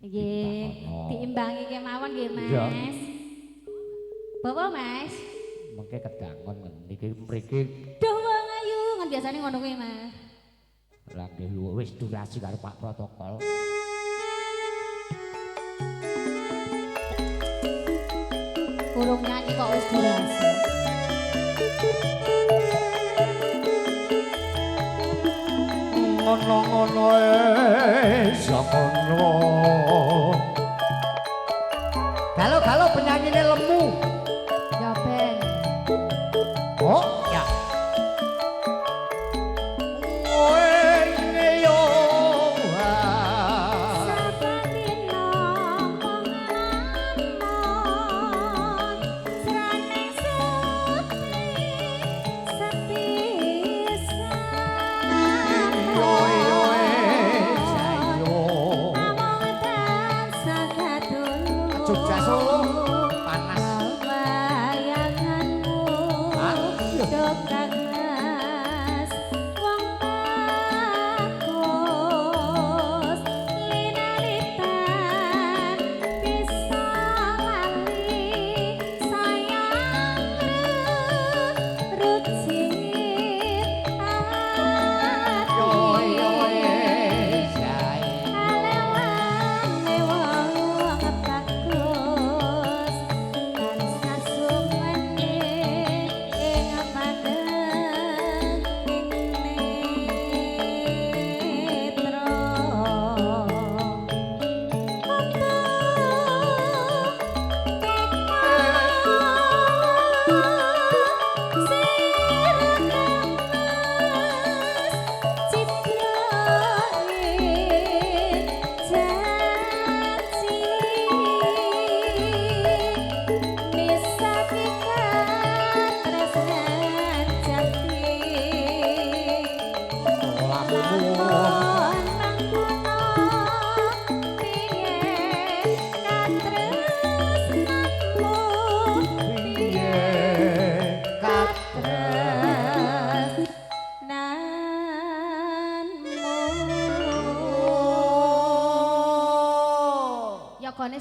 Nggih, diimbangi kemawon nggih, Mas. Bawa, Mas. Mengke kedangon niki mriki. Duh wong ayu, ngon biasane ngono kuwi, Mas. Lah nggih wis durasi karo Pak Protokol. Urung nyanyi kok wis durasi. Ngono-ngono ngono. Galo-galo penyanyine lemu. Ya ben. Oh, ya.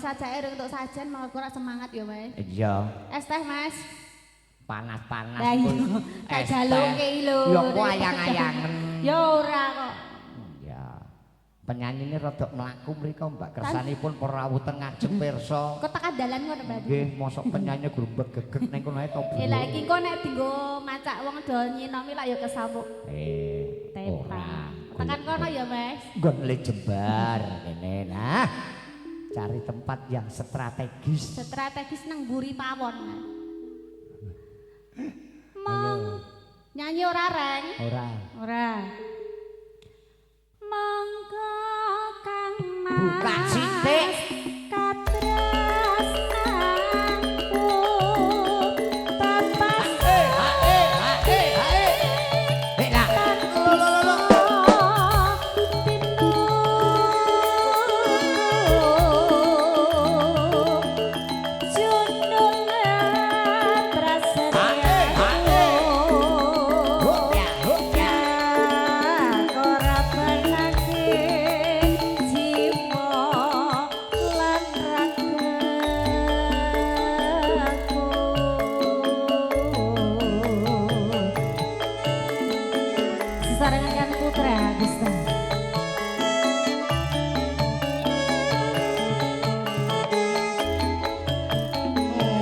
Sajake rung entuk sajen monggo ora semangat ya, Mas. Iya. Es teh, Mas. Panas-panas. Tak jaluke lho. Ya kok ayang-ayangen. Ya ora kok. Ya. Penyanyine rada mlaku mriko, Mbak. Kersanipun perawutan ngajeng pirsa. Kok tekan dalan ngono berarti. Nggih, mosok penyanyi grumbeg gegeg ning kono ae to. Lah iki engko nek dienggo macak wong do nyinomi lak ya kesamuk. Ora. Tekan kono ya, Mas. Nggon le jembar kene nah. Cari tempat yang strategis. Strategis nang mburi pawon. Mong nyanyi ora, Reng? Ora. Ora. Monggo Kang Mas. Buka sithik. Katresnanku tapas.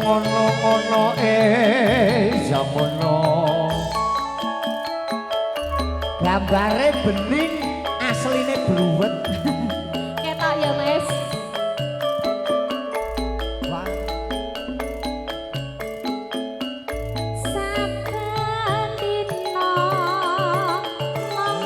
Ngono-ngono jamono. Gambare bening, asline bruwet. Ketok ya, Mas. Wah. Saben dina mung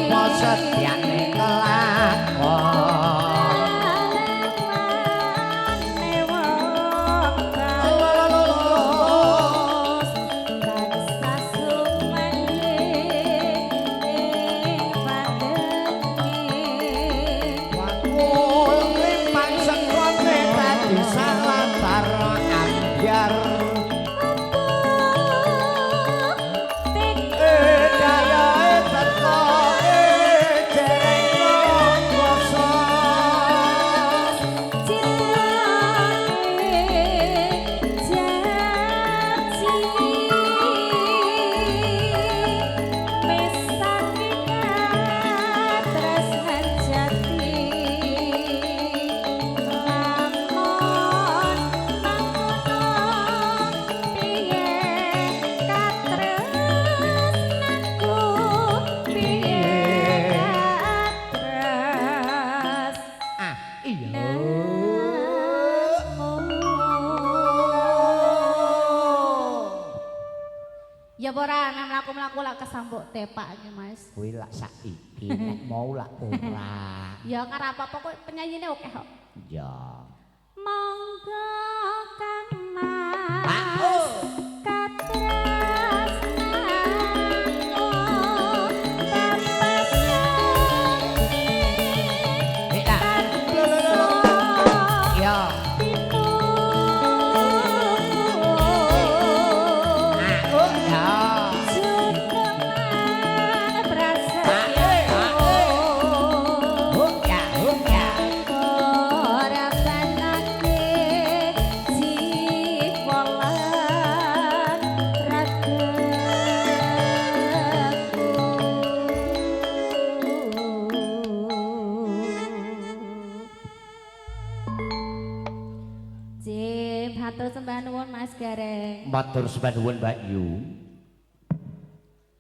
Apa sedyane kelakon? Wakul limpang sekone dadi salatar ambyar. Dayae teko jereng kuasa. Ah, iya. Ya ora nek mlaku-mlaku lak kesambuk tepak iki, Mas. Kuwi lak saiki nek mau lak ora. Ya ora apa-apa kok penyanyine akeh kok. Ya. Monggo Kang Mas. Pak oh. Katresnanku tanpa Eh, ah. Ya. Ah, oh, ya. Oh, ya, oh, ya. Jim, hatur sembah nuwun Mas Gareng. Matur sembah nuwun Mbak Yu.